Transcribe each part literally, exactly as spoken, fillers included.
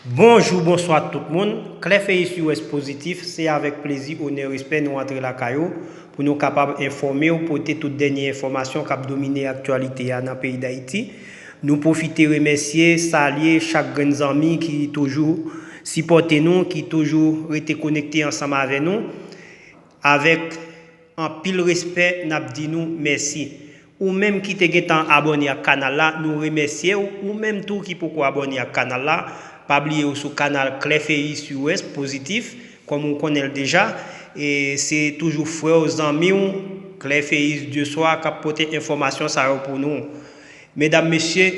Bonjou, bonswa tout moun. Klè Feyis U S Pozitif, se avèk plezi, onè, respè nou antre lakay ou pou nou kapab enfòme w, pote tout dènye enfòmasyon k ap domine aktyalite a nan peyi Dayiti. Nou pwofite remèsye, salye chak grenn zanmi ki toujou sipòte nou, ki toujou rete konekte ansanm avè nou. Avèk anpil respè, n ap di nou mèsi. Ou menm ki te gentan abòne ak kanal la, nou remèsye w. Ou menm tou ki poko abòne ak kanal la, pa bliye w sou kanal Klè Feyis U S Pozitif, kòm ou konnen l deja. E se toujou frè w, zanmi w, Klè Feyis de Swa k ap pote enfòmasyon sa yo pou nou. Medam, mesye,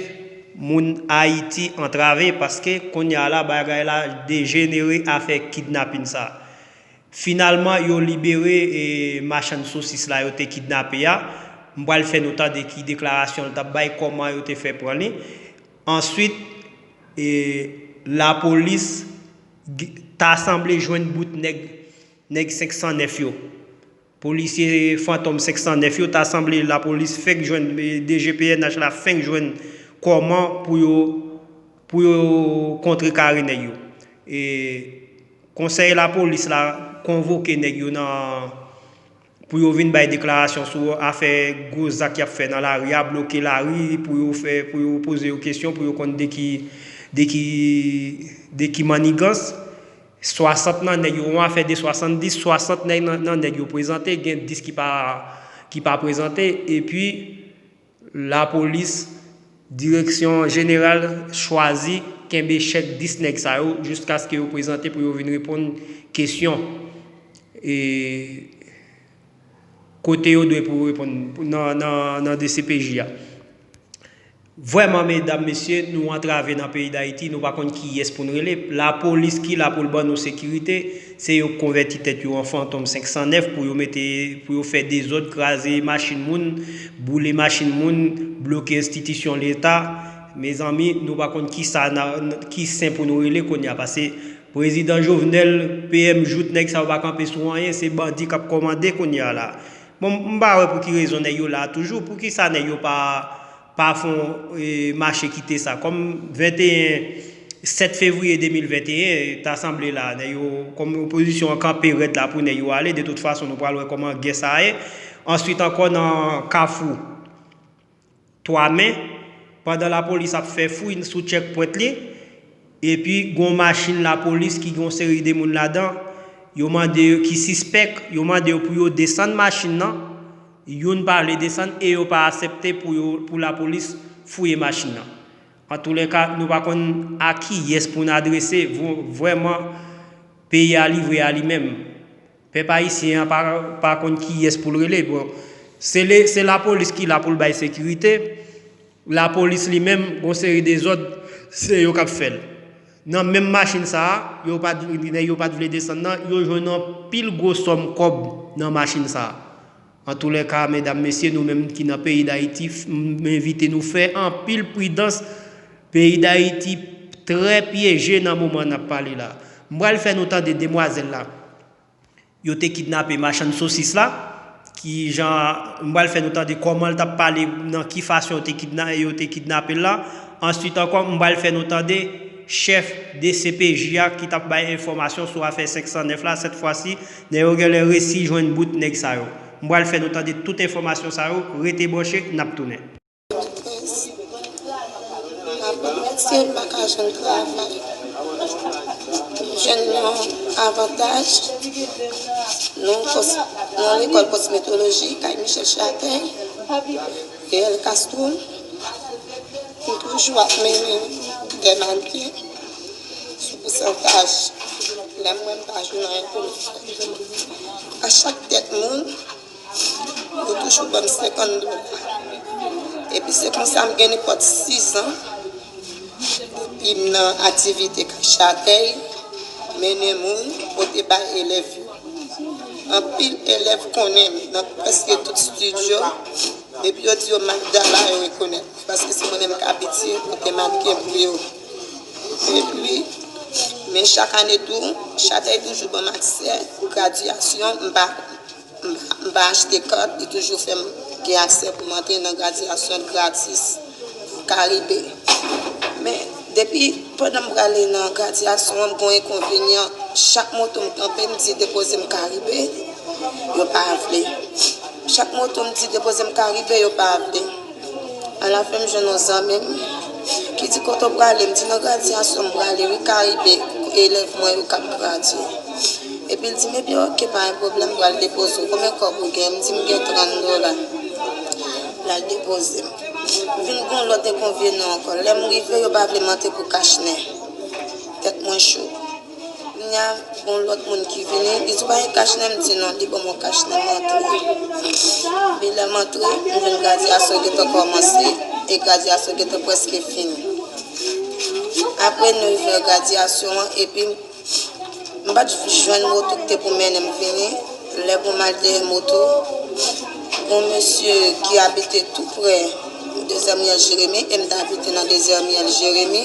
moun Ayiti antrave paske kounye a la, bagay la dejenere afè kidnapin sa. Finalman, yo libere e, machann sosis la yo te kidnape a. M pral fè nou tande ki deklarasyon l t ap bay, kòman yo te fè pran li. Answit, e, lapolis g- ta sanble jwenn bout nèg, nèg senk san nèf yo. Polisye Fantom senk san nèf yo ta sanble lapolis fèk jwenn, e, D G P N H la fenk jwenn kòman pou yo, pou yo kontrekare nèg yo. E, Konsèy lapolis la konvoke nèg yo nan, pou yo vin bay deklarasyon sou afè gwo zak y ap fè nan lari a, bloke lari, pou yo fè, pou yo poze yo kesyon, pou yo konn de ki, de ki, de ki mannigans. Swasant nan nèg yo, yon afè de swasanndis, swasant nèg nan, nan nèg yo prezante, gen dis ki pa, ki pa prezante, epi lapolis, direksyon jeneral chwazi kenbe chèk dis nèg sa yo jiskaske yo prezante pou yo vin reponn kesyon, e, kote yo dwe pou yo reponn nan, nan, nan D C P J a. Vrèman, medam, mesye, nou antrave nan peyi Dayiti, nou pa konn kiyès pou n rele. Lapolis ki la pou l ban nou sekirite, se yo k konvèti tèt yo an Fantom senk san nèf pou yo mete, pou yo fè dezòd, kraze machin moun, boule machin moun, bloke enstitisyon Leta. Mezanmi, nou pa konn kisa na, ki sen pou nou rele kounye a, paske Prezidan Jovenel, P M Jout, nèg sa yo pa kanpe sou anyen, se bandi k ap kòmande kounye a la. Bon, m pa wè pou ki rezon nèg yo la toujou, poukisa nèg yo pa, pa fè yon, e, mache kite sa. Kòm venteyen, sèt fevriye de mil venteyen, ta sanble la, nèg yo, kòm opozisyon an kanpe rèd la pou nèg yo ale, de tout fason, nou pral wè kòman gè sa a ye. Answit ankò, nan Kafou Twa Me, pandan lapolis ap fè fouy sou tchèkpwent li, epi gon machin lapolis ki gon seri de moun ladan, yo mande yo, ki sispèk, yo mande yo pou yo desann machin nan, youn pa vle desann e yo pa aksepte pou yo, pou lapolis fouye machin nan. Antoulèka, nou pa konn a kiyès pou n adrese, vre-, vrèman, peyi a livre a li menm. Pèp ayisyen an pa, pa konn kiyès pou l rele. Bon, se le, se lapolis ki la pou l bay sekirite. Lapolis li menm, gon seri dezòd, se yo k ap fè l. Nan menm machin sa a, yo pa t, nèg yo pa t vle desann nan, yo jwenn anpil gwo sòm kòb nan machin sa a. Antoulèka, medam, mesye, nou menm ki nan peyi Dayiti, m envite nou fè anpil pridans. Peyi Dayiti trè pyeje nan moman n ap pale la. M pral fè nou tande demwazèl la. Yo te kidnape machann sosis la, ki jan, m pral fè nou tande kòman l t ap pale, nan ki fason yo te kidna-, yo te kidnape l la. Answit ankò, m pral fè nou tande chèf D C P J a ki t ap bay enfòmasyon sou afè senk san nèf la. Sèt fwa si, nèg yo genlè resi jwenn bout nèg sa yo. M pral fè nou tande tout enfòmasyon sa yo. Rete branche, n ap tounen. Mwen pa ka jwenn travay. Jwenn yon avantaj. Nou kòs-, nou lekòl kòsmetoloji, kay Michel Chatèy, Gaël Castro. M toujou ap mennen de mannequin sou pousantaj. Lè m wè m pa jwenn anyen pou m fè. A chak tèt moun, yo toujou ban m senkant dola. Epi se konsa m gen nenpòt sis an depi m nan aktivite kay Chatèy, mennen moun, pote bay elèv yo. Anpil elèv konnen m nan prèske tout estidyo. Depi yo di yo Magdala, yo rekonèt mwen, paske se mwen menm k abitye pote mannequin pou yo. Epi, men chak ane tou, Chatèy toujou ban m aksè pou gradyasyon, m pa M pa, m pa achte kat, li toujou fè m gen aksè pou m antre nan gradyasyon l gratis pou Karibe. Men, Depi pandan m prale nan gradyasyon an, m gen yon enkonvenyan. Chak moto m kanpe, m di depoze m Karibe, yo pa vle. Chak moto m di depoze m Karibe, yo pa vle. Alafen m jwenn yon zanmi m ki di, "Kote w prale?" M di, "Nan gradyasyon m prale wi, Karibe, elèv mwen yo k ap gradye." Epi l di m, "Ebyen, oke, pa gen pwoblèm, m pral depoze w. Konbyen kòb ou gen?" M di, "M gen trant dola." L al depoze m. M vin gen yon lòt enkonvenyan ankò. Lè m rive, yo pa vle m antre pou kachnen. Tèt mwen cho. Kounye a, gen yon lòt moun ki vini, li di, "Pa gen kachnen?" M di, "Non." Li ban m yon kachnen, m antre. Epi lè m antre, m jwenn gradyasyon gentan kòmanse, e gradyasyon gentan prèske fini. Apre nou rive gradyasyon an, epi m pa t jwenn moto ki te pou mennen m vini. Lè pou m al dèyè moto, gen yon mesye ki abite tou prè Dezè Riyèl Jeremi, e m t abite nan Dezè Riyèl Jeremi,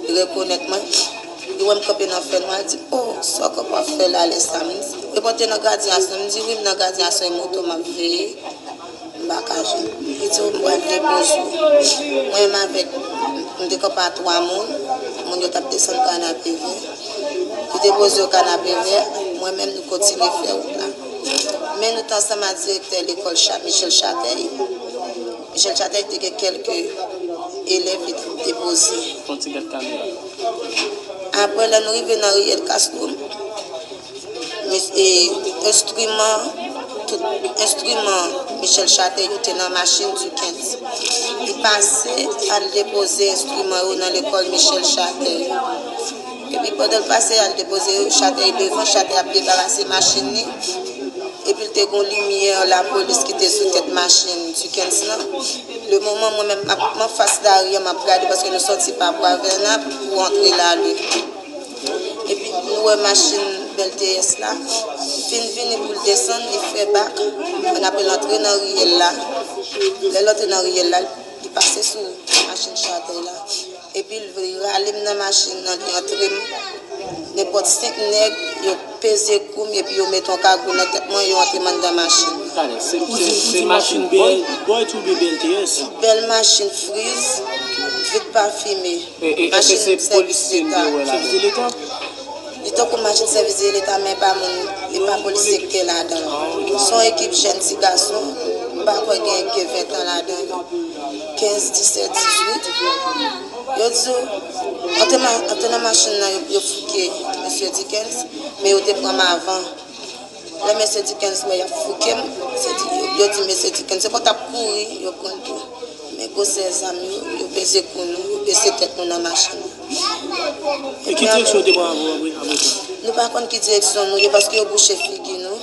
li rekonèt mwen. Li wè m kanpe nan fènwa, li di, "O, sa w kanpe ap fè la lè sa?" M di, "Ou te nan gradyasyon?" M di, "Wi, m nan gradyasyon, e moto m ap veye." M pa ka jwenn. Li di, "M pral depoze w." Mwen menm avèk, m te kanpe a twa moun, moun yo t ap desann Kanapevè. Li depoze yo Kanapevè, mwen menm nou kontinye fè wout la. Men nou t ansanm ak direktè lekòl Cha-, Michel Chatèy. Michel Chatèy te gen kèlke elèv li t ap depoze. Fon ti gad kamera. Apre, lè nou rive nan riyèl Kastwo, Mis-, e, enstriman, tout enstriman Michel Chatèy yo te nan machin Dickens. Li pase al depoze enstriman yo nan lekòl Michel Chatèy. Epi pandan l pase al depoze yo, Chatèy devan, Chatèy ap debarase machin li. Epi l te gen yon limyè lapolis ki te sou tèt machin Dickens lan. Le moman mwen menm m ap, m anfas lari a, m ap gade paske nou sòti pa Bwa Vèna pou antre Lalin. Epi nou wè machin B L T S la fin vini pou l desann, li fè bak, ann apre l antre nan riyèl la. Lè l antre nan riyèl la, li pase sou machin Chatèy la. Epi l vle rale m nan machin nan, li antre m. Nenpòt senk nèg, yo peze kou m, epi yo mete yon kagou nan tèt mwen, yo antre m anndan machin nan. Talè, se, se, se machin bòy, bòy tou oubyen B L T S? Bèl machin friz, vit pafime. E, e, èske se polisye m te wè la? Sèvis de leta? Li tankou machin sèvis de leta, men pa moun, li pa polisye ki te ladan l. Se yon ekip jèn ti gason, m pa kwè gen, gen ventan ladan yo. Kenz, disèt, dizuit. Yo di yo, antre ma-, antre nan machin nan, yo, yo fouke mesye Dickens, men yo te pran m avan. Lè mesye Dickens wè y ap fouke m, se di, yo, yo di mesye Dickens, se pou t ap kouri, yo pran l tou. Men gwosè zam yo, yo peze kou nou, yo bese tèt nou nan machin nan. E ki direksyon yo te pran avè w apre, apre sa? Nou pa konn ki direksyon nou ye, paske yo bouche figi nou.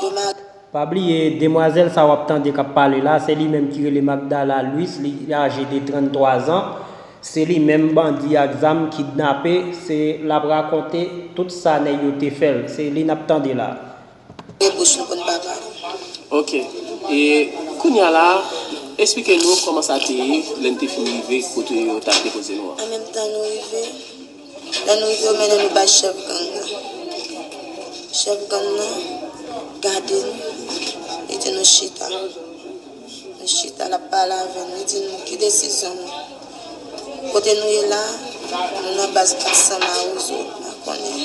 Yo mare. Pa bliye, demwazèl sa w ap tande k ap pale la, se li menm ki rele Magdala Louis, li aje de tranntwa zan. Se li menm bandi ak zam kidnape, se l ap rakonte tout sa nèg yo te fè l. Se li n ap tande la. Ouvri bouch nou pou n pa pale. Ok. E kounye a la, eksplike nou kòman sa te ye lè n te fin rive kote yo t ap depoze nou an. An menm tan nou rive, lè nou rive, yo mennen nou bay chèf gang nan. Chèf gang nan gade n, li di nou chita. Nou chita, l ap pale avè n, li di nou ki desizyon nou. Kote nou ye la, nou nan baz kat san Mawozo, pa konnen.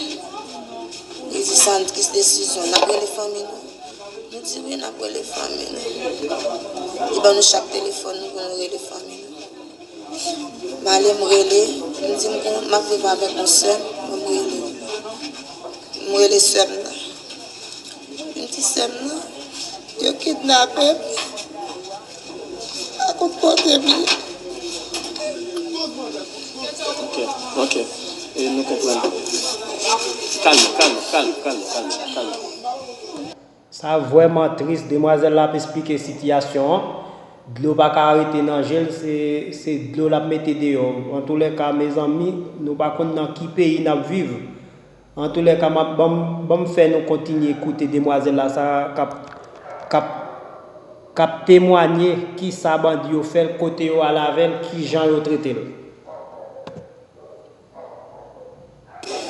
Li di sa, ki desizyon, n ap rele fanmi nou? Nou di wi, n ap rele fanmi nou. Li ban nou chak telefòn nou pou nou rele fanmi nou. M ale, m rele, m di m gon, m ap viv avèk yon sè m, m rele. M rele sè m nan. M di sè m nan, yo kidnape m. Pa konn kote m ye. Ok, ok. E nou konprann. Kalme, kalme, kalme, kalme, kalme, kalme. Sa vrèman tris, demwazèl la ap esplike sitiyasyon an. Dlo pa ka rete nan je l, se, se dlo l ap mete deyò. Antoulèka, mezanmi, nou pa konn nan ki peyi n ap viv. Antoulèka, m ap, ban m, ban m fè nou kontinye koute demwazèl la, sa k ap, k ap, k ap temwanye kisa bandi yo fè l, kote yo al avè l, kijan yo trete l.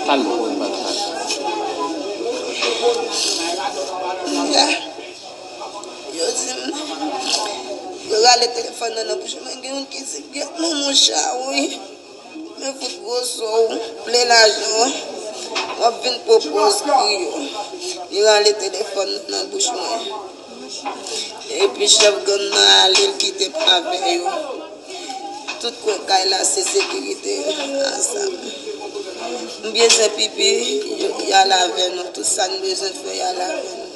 Kalme, kalme, kalme. Yo di m, yo rale telefòn nan nan bouch mwen, gen youn ki di, "Gèt non, monchè, wi." Fout gwo so w, plen lajan w, w ap vin pran pòz kriye. Li rale telefòn nan nan bouch mwen. Epi chèf gang nan ale, l kite m avè yo. Tout kwen kay la se sekirite yo. A sa. M bezwen pipi, yo, y al avè nou. Tout sa n bezwen fè, y al avè nou.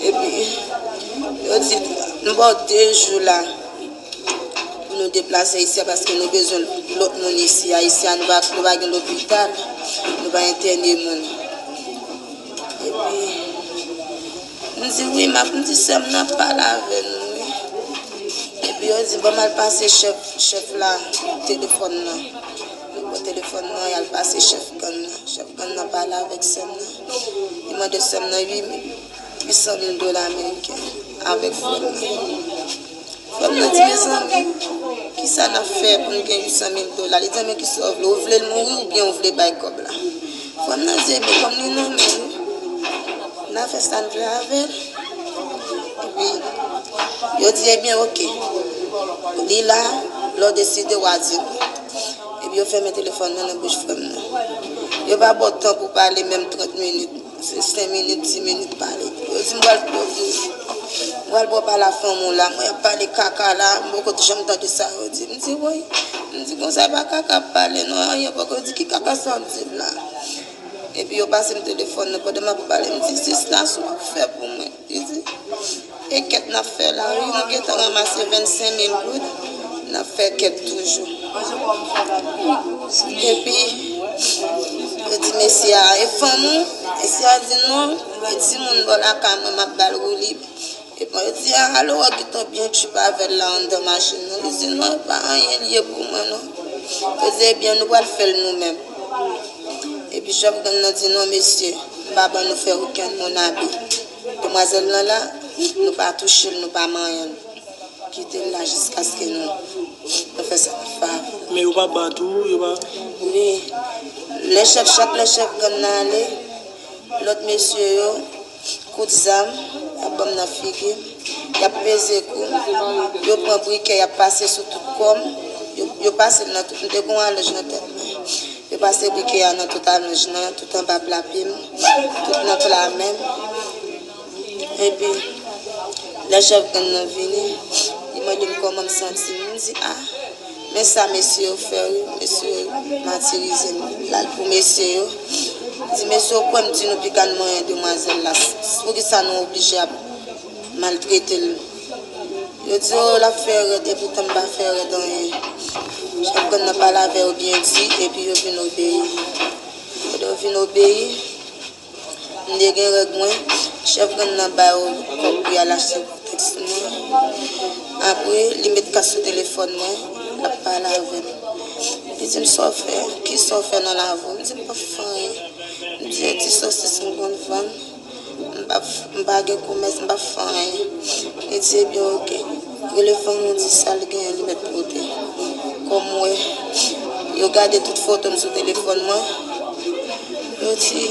Epi, yo di, nou ba w de jou la pou nou deplase isi a, paske nou bezwen lòt moun isi a. Isi a, nou pa, nou pa gen lopital, nou pa entène moun. Epi, m di, wi, m ap, m di, sè m nan ap pale avè nou, wi. Epi, yo di, ban m al pase chèf, chèf la telefòn nan. Yo pran telefòn nan, y al pase chèf gang nan. Chèf gang nan pale avèk sè m nan. Li mande sè m nan ui, ui san mil dola ameriken avèk frè m nan. Frè m nan di, mezanmi, kisa n ap fè pou n gen uit san mil dola? Li di, men kisa w vle? Ou vle l mouri oubyen ou vle bay kòb la? Frè m nan di, ebyen, kòm li nan men nou, n a fè sa n vle avè l. Epi, yo di, ebyen, oke. Li la, lè w deside, w a di nou. Epi, yo fèmen telefòn nan nan bouch frè m nan. Yo pa ba w tan pou pale menm trant minit. Se senk minit, dis minit pale. Yo di m pral, yo di, m pral ba w pale a fanmi w la. Mwen ap pale kaka la, m poko janm tande sa yo di. M di, woy. M di, konsa e pa kaka ap pale, non, anyen poko di. Ki kaka sa w ap di m la? Epi yo pase m telefòn nan pandan m ap pale. M di, zis la, sa w ap fè pou mwen? Li di, e kèt n ap fè la, wi, nou gentan ranmase vennsenk mil goud, n ap fè kèt toujou. Epi, yo di mesye a, e fanm ou? Mesye a di, non, e timoun bò lakay mwen, m ap ba l woulib. Epi yo di, a, alò w gentan byen tchip avè l la anndan machin nan. Li di, non, e pa anyen l ye pou mwen, non. Yo di, ebyen, nou pral fè l nou menm. Epi chèf gang nan di, non, mesye, m pa ban nou fè okenn moun abi. Demwazèl lan la, nou pa touche l, nou pa manyen l. Kite l la jiskaske nou, nou fè sa n ap fè avè l. Men yo pa bat ou, yo pa. Wi. Lè chèf, chak lè chèf gang nan ale, lòt mesye yo, kout zam, y ap ban m nan figi m, y ap peze kou m, yo pran brikè, y ap pase sou tout kò m, yo, yo pase l nan tout, m te gen yon alonj nan tèt mwen. Yo pase brikè a nan tout alonj nan, tout anba pla pye m, tout nan pla men m. Epi, lè chèf gang nan vini, li mande m kòman m santi m. M di, a, men sa mesye yo fè, wi, mesye yo matirize m. L al pou mesye yo. Li di, mesye yo kwè m di nou piga n manyen demwazèl la. Poukisa nou oblije ap maltrete l? Yo di, o, l ap fè rèd, epoutan m pa fè rèd anyen. Chèf gang nan pale avè yo byen di, epi yo vin obeyi. Pandan yo vin obeyi, m te gen règ mwen, chèf gang nan ba yo kòb pou y al achte kotèks mwen. Apre, li met kas sou telefòn mwen, l ap pale avè m. Li di m, sa w fè? Kisa w fè nan lavi w? M di, m pa fè anyen. M di, e ti sosis m konn vann. M pa, m pa gen komès, m pa fè anyen. Li di, ebyen, oke. Rele fanmi w, di sa l genyen, li mèt pote. Kòm m wè, yo gade tout foto m sou telefòn mwen. Yo di,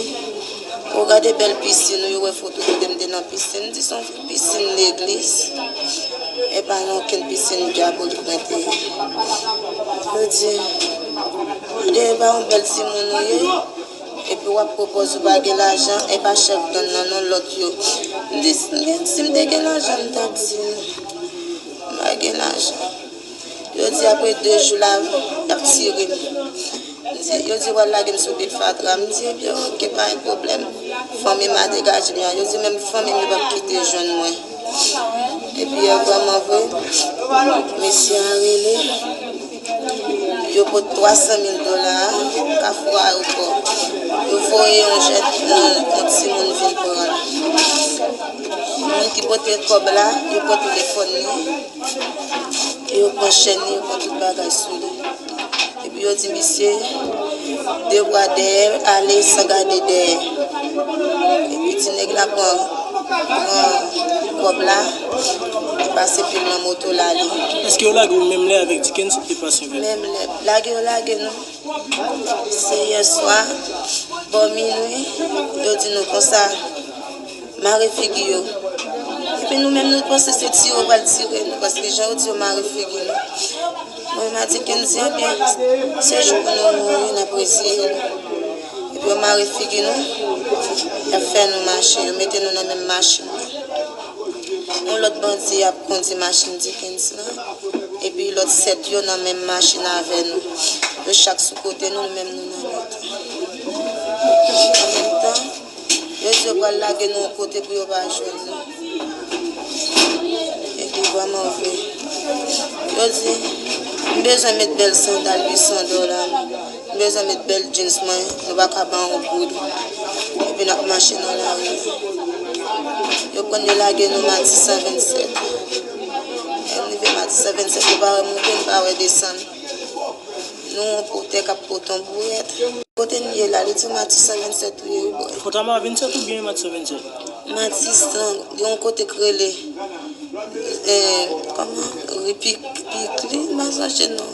yo gade bèl pisin ou, yo wè foto kote m te nan pisin. M di, se yon pisin legliz. E pa nan okenn pisin dyabolik mwen te ye. Yo di, gade, e pa yon bèl timoun ou ye. Epi w ap pwopoze w pa gen lajan, e pa chèf gang nan non, lòt yo. M di, si m gen, si m te gen lajan, m t ap di nou. M pa gen lajan. Yo di apre de jou la, y ap tire m. M di, yo di w al lage m sou pye fatra. M di, ebyen, oke, pa gen pwoblèm. Fanmi m a degaje m. Yo di menm fanmi m yo p ap kite jwenn mwen. Epi, vrèman vre, mesye a rele. Yo pot twa san mil dola a, Kafou Ayewopò. Yo voye yon jèn, yon, yon timoun vin pran l. Moun ki pote kòb la, yo pran telefòn li, e yo pran chèn li, yo pran tout bagay sou li. Epi yo di misye, de bra dèyè, ale san gade dèyè. Epi ti nèg la pran, pran kòb la, li pase pye l nan moto l ale. Èske yo lage w menm lè avèk Dickens ou te pase avè l? Menm lè. Lage yo lage nou. Se yè swa, bò minwi, yo di nou konsa, mare figi yo. Epi nou menm nou panse se tire yo pral tire nou, paske jan yo di yo mare figi nou. Mwen, m a di Kenzi, ebyen, se jou pou nou mouri, n ap reziye nou. Epi yo mare figi nou, y ap fè nou mache, yo mete nou nan menm machin nan. Yon lòt bandi ap kondi machin Dickens lan, epi lòt sèt yo nan menm machin avè nou. Yo chak sou kote nou, nou menm nou nan mitan. An menm tan, yo di yo pral lage nou yon kote pou yo pa jwenn nou. Epi vrèman vre, yo di, m bezwen met bèl sandal uit san dola, m bezwen met bèl jeans mwen, nou pa ka ban yon goud. Epi n ap mache nan lari. Yo pran yo lage nou Matisan vennsèt. Lè n rive Matisan vennsèt, nou pa wè monte, nou pa wè desann. Nou yon pòtè k ap pote yon bourèt. Kote n ye la, li di Matisan vennsèt ou ye, wi, bòy. Fòtama vennsèt oubyen Matisan vennsèt? Matisan, gen yon kote k rele, eh, kòman? Ri Pik-, Pikli, m pa sonje non.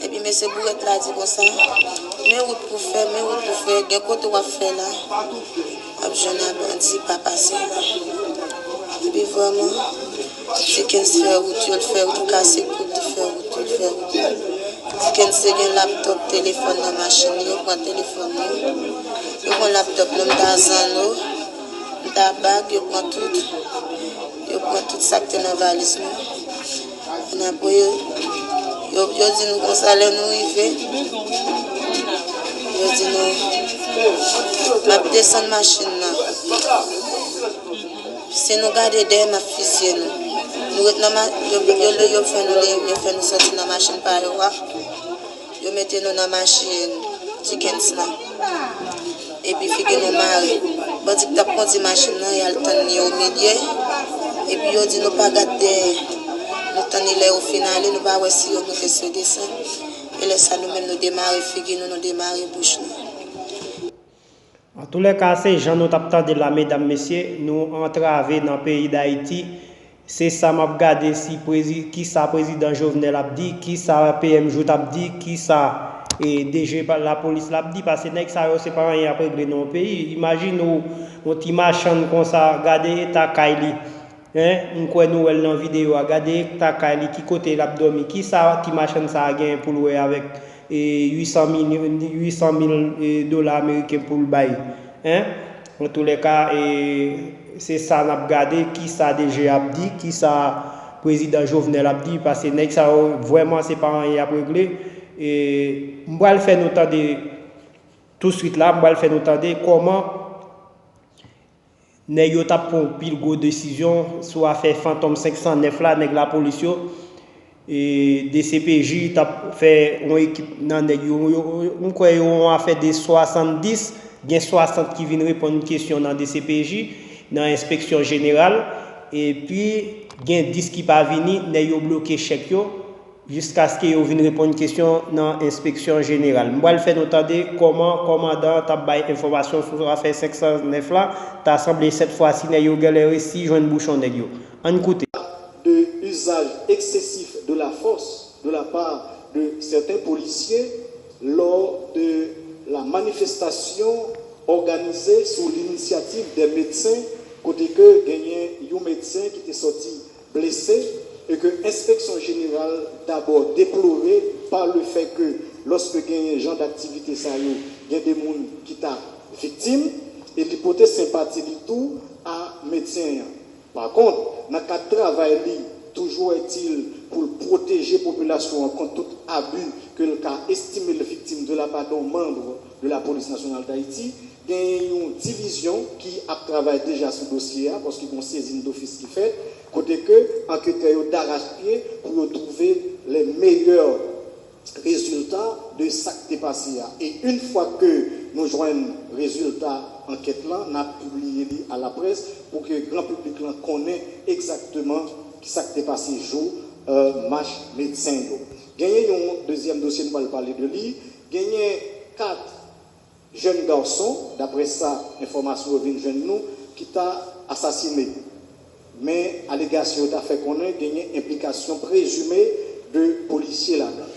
Epi mesye bourèt la di konsa, men wout pou fè, men wout pou fè, gen kote w ap fè la. W ap jwenn a bandi pa pase la. Epi vrèman, Dickens fè wout yo, l fè wout, kase koud, li fè wout yo, l fè wout yo. Dickens te gen laptòp, telefòn nan machin yo, pran telefòn nou. Yo pran laptòp nou, m ta zanno, m ta bag, yo pran tout. Yo pran tout sa k te nan valiz nou. N apre yo, yo, yo di nou konsa lè nou rive, yo di nou, n ap desann machin nan. Si nou gade dèyè, n ap fizye nou. Nou ret nan ma-, yo, yo, yo, yo fè nou, yo fè nou soti nan machin pa yo a. Yo mete nou nan machin Dickens lan. Epi figi nou mare. Bandi k t ap kondi machin nan, y al tann li omilye. Epi yo di nou pa gad dèyè. Nou tann li lè yo fin ale, nou pa wè si yo moute, si yo desann. E lè sa nou menm nou demare figi nou, nou demare bouch nou. Antoulèka, se jan nou t ap tande l la, medam, mesye, nou antrave nan peyi Dayiti. Se sa m ap gade si prezi-, kisa prezidan Jovenel ap di, kisa P M Jouthe ap di, kisa e, D G pa-, lapolis la ap di, paske nèg sa yo se pa anyen y ap regle nan yon peyi. Imajine w, yon ti machann konsa, gade eta kay li. Hein, m kwè nou wè l nan videyo a. Gade eta kay li, ki kote l ap dòmi, kisa ti machann sa a genyen pou l wè avèk e, uit san mil, uit san mil e, dola ameriken pou l bay. Hein? Antoulèka, e, se sa n ap gade, kisa D G ap di, kisa prezidan Jovenel ap di, paske nèg sa yo vrèman se pa anyen y ap regle. E, m pral fè nou tande touswit la, m pral fè nou tande kòman nèg yo t ap pran yon pil gwo desizyon sou afè Fantom senk san nèf la, nèg lapolis yo, e, D C P J t ap fè yon ekip nan nèg yo, yo, yo, m kwè yo yon afè de swasanndis, gen swasant ki vin reponn kesyon nan D C P J, nan enspeksyon jeneral, epi gen dis ki pa vini, nèg yo bloke chèk yo, jiskaske yo vin reponn kesyon nan enspeksyon jeneral. M pral fè nou tande kòman kòmandan an t ap bay enfòmasyon sou afè senk san nèf la, ta sanble sèt fwa si nèg yo genlè resi jwenn bouchon nèg yo. Ann koute. De usage excessif de la force de la part de certains policiers lors de la manifestation organisée sous l'initiative des médecins, kote ke genyen yon medsen ki te sòti blese, e ke enspeksyon jeneral dabò deplore pa le fè ke lòske genyen jan daktivite sa yo, gen de moun ki ta viktim, e li pote senpati li tou a medsen an. Pa kont, nan kad travay li, toujou ètil, pou l pwoteje popilasyon an kont tout abi ke l ka estime l viktim de la part de yon manm de la Polis Nasyonal Dayiti, genyen yon divizyon ki ap travay deja sou dosye a, paske gen yon sezin dofis ki fèt, kote ke anketè yo darachpye pou yo twouve les meilleurs résultats de sa k te pase a. E yon fwa ke nou jwenn rezilta ankèt lan, n ap pibliye li a laprès pou ke gran piblik lan konnen egzakteman sa k te pase jou, e, mach medsen yo. Genyen yon dezyèm dosye, m pral pale de li. Genyen kat jèn gason, daprè sa enfòmasyon yo vin jwenn nou, ki ta asasine. Men alegasyon yo ta fè konnen genyen enplikasyon prezime de polisye ladan.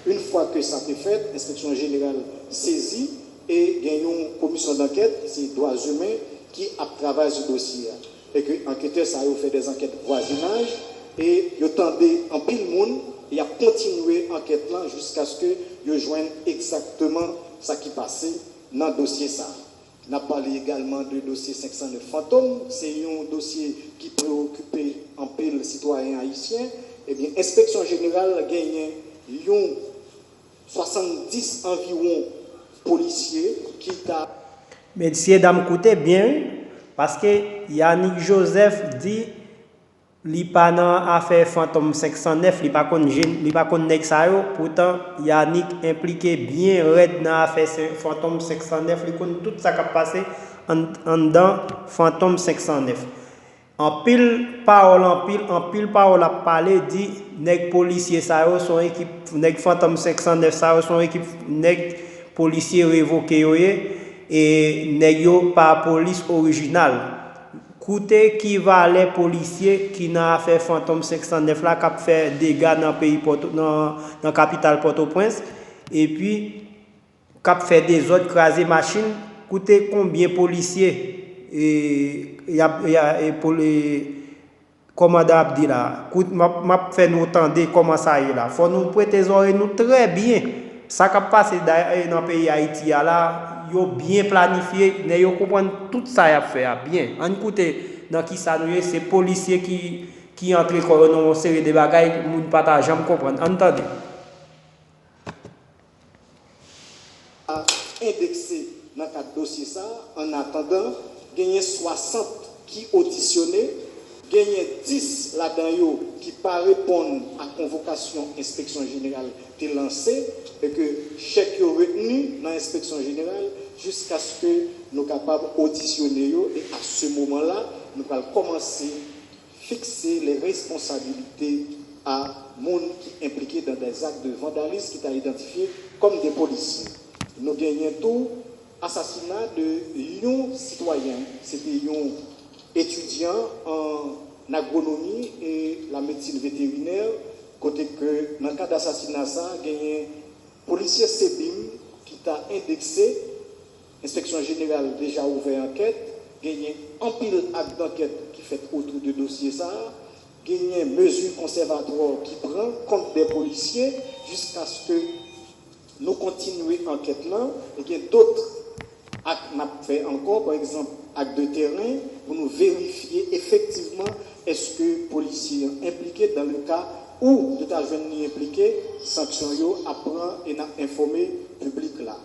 Yon fwa ke sa te fèt, enspeksyon jeneral sezi e gen yon komisyon dankèt, se dwa imen, ki ap travay sou dosye a. E ke anketè sa yo fè dèzankèt vwazinaj e yo tande anpil moun, Y ap kontinye ankèt lan jiskaske yo jwenn egzakteman sa ki pase nan dosye sa a. N ap pale egalman de dosye senk san nèf Fantom, se yon dosye ki preokipe anpil sitwayen ayisyen. Ebyen, Enspeksyon Jeneral genyen yon swasanndis anviwon polisye ki ta Mesye dam, koute byen, wi, paske Yanick Joseph di li pa nan afè Fantom senk san nèf, li pa konn je, li pa konn nèg sa yo. Poutan, Yanick enplike byen rèd nan afè se-, Fantom senk san nèf, li konn tout sa k ap pase ann-, anndan Fantom senk san nèf. Anpil pawòl, anpil, anpil pawòl ap pale, di nèg polisye sa yo se yon ekip, nèg Fantom senk san nèf sa yo se yon ekip nèg polisye revoke yo ye, e nèg yo pa polis orijinal. Koute ki valè polisye ki nan afè Fantom senk san nèf la k ap fè dega nan peyi Pòto-, nan, nan kapital Pòtoprens, epi k ap fè dezòd, kraze machin. Koute konbyen polisye, e, y ap, y a, e, poli-, kòmandan ap di la. Kout, m ap, m ap fè nou tande kòman sa ye la. Fò nou prete zòrèy nou trè byen. Sa k ap pase da-, e, nan peyi Ayiti a la, yo byen planifye, nèg yo konprann tout sa y ap fè a byen. Ann koute nan kisa nou ye, se polisye ki, ki antre kò yo nan yon seri de bagay, moun pa ta janm konprann. Ann tande. A endekse nan kad dosye sa a. Annatandan, genyen swasant ki odisyone, genyen dis ladan yo ki pa reponn a konvokasyon Enspeksyon Jeneral te lanse, e ke chèk yo retni nan Enspeksyon Jeneral jiskaske nou kapab odisyone yo, e a se moman la, nou pral kòmanse fikse les responsabilités a moun ki enplike dans des actes de vandalisme ki ta idantifye kòm de polisye. Nou genyen tou asasina de yon sitwayen, se te yon etidyan an agronomi e la medsin veterinè, kote ke nan kad asasina sa, genyen polisye sebim ki ta endekse. Enspeksyon Jeneral deja ouvè ankèt, genyen anpil ak dankèt ki fèt otou de dosye sa a, genyen mezi konsèvatwa ki pran kont de polisye jiskaske nou kontinye ankèt lan, e gen dòt ak n ap fè ankò, pa egzanp, ak de tèren, pou nou verifye efektivman èske polisye an enplike. Dan le ka ou yo ta jwenn li enplike, sanksyon yo ap pran e n ap enfòme piblik la.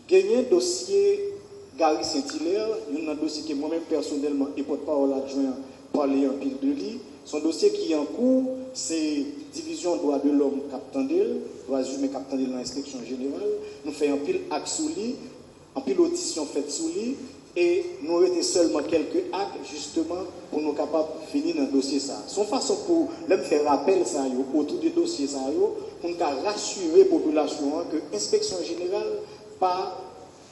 Genyen dosye Gary Saint Hilaire, youn nan dosye ke mwen menm pèsonèlman e pòtpawòl adjwen an pale anpil de li. Se yon dosye ki an kou, se Divizyon Dwa de Lòm k ap tande l, Dwa Imen k ap tande l nan Enspeksyon Jeneral. Nou fè anpil ak sou li, anpil odisyon fèt sou li, e nou rete sèlman kèlke ak, jisteman, pou nou kapab fini nan dosye sa a. Se yon fason pou, lè m fè rapèl sa yo, otou de dosye sa yo, pou n ka rasire popilasyon an ke Enspeksyon Jeneral pa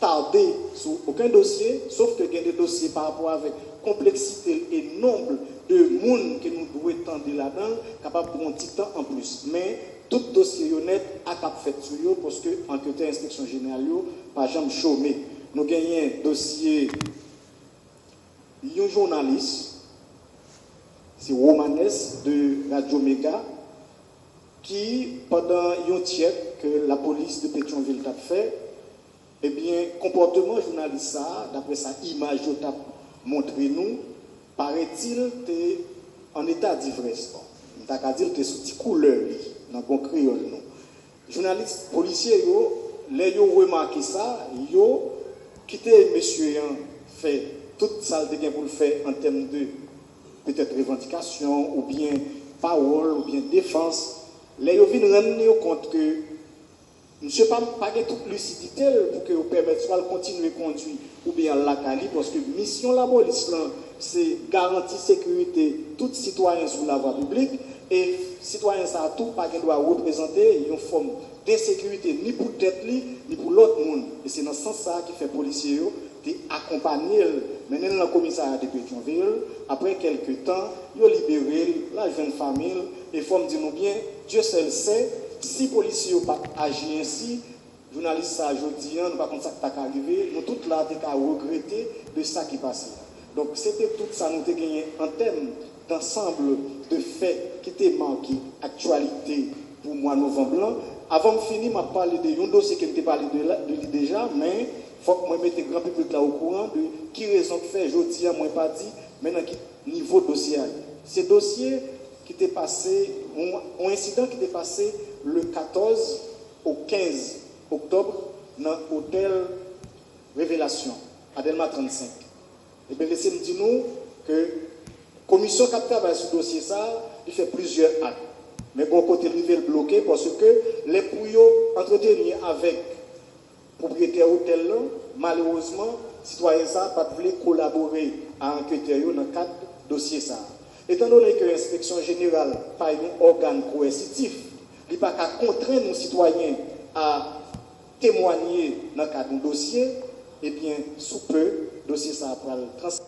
tade sou okenn dosye, sof ke gen de dosye pa rapò avèk konpleksite l e nonb de moun ke nou dwe tande ladan l, kapab pran yon ti tan anplis. Men, tout dosye yo nèt ak ap fèt sou yo, paske anketè Enspeksyon Jeneral yo pa janm chome. Nou genyen dosye yon jounalis, se Romanes de Radio Mega, ki, pandan yon tchèk ke lapolis de Petyonvil t ap fè, ebyen, konpòteman jounalis sa a, daprè sa imaj yo t ap montre nou, parètil te an eta divrès. Bon, m ta ka di l te sou ti koulè li nan bon kreyòl nou. Jounalis, polisye yo, lè yo remake sa, yo kite mesye an fè tout sa l te gen pou l fè an tèm de petèt revandikasyon oubyen pawòl oubyen defans. Lè yo vin rann yo kont ke misye pa, pa gen tout lisidite l pou ke yo pèmèt swa l kontinye kondui oubyen al lakay li, paske misyon lapolis lan se garanti sekirite tout sitwayen sou lavwa piblik, e sitwayen sa a tou pa gen dwa reprezante yon fòm de ensekirite ni pou tèt li, ni pou lòt moun. E se nan sans sa a ki fè polisye yo te akonpanye l, mennen l nan komisarya de Petyonvil. Apre kèlke tan, yo libere l, l al jwenn fanmi l, e fò m di nou byen, Dieu seul sait, si polisye yo pa t aji ensi, jounalis sa a jodi a, nou pa konn sa k ta ka rive, nou tout la te ka regrete de sa ki pase a. Donk, se te tout sa nou te genyen an tèm d'ensemble de faits ki te make aktyalite pou mwa novanm lan. Avan m fini, m ap pale de yon dosye ke m te pale de la- de li deja, men fòk mwen mete gran piblik la okouran de ki rezon k fè jodi a mwen pa di men nan ki nivo dosye a ye. Se dosye ki te pase, yon yon ensidan ki te pase le katòz o kenz oktòb nan otèl Revelasyon, a Dèlma trannsenk. Ebyen, lese m di nou ke komisyon k ap travay sou dosye sa a, li fè plizyè ak. Men gon kote l rive l bloke paske lè pou yo antreteni avèk pwopriyetè otèl lan, malerezman, sitwayen sa a pa t vle kolabore a anketè yo nan kad dosye sa a. Etandone ke enspeksyon jeneral pa yon ògàn kowèsitif, li pa ka kontrenn yon sitwayen a temwanye nan kad yon dosye, ebyen, sou pe, dosye sa a pral transfere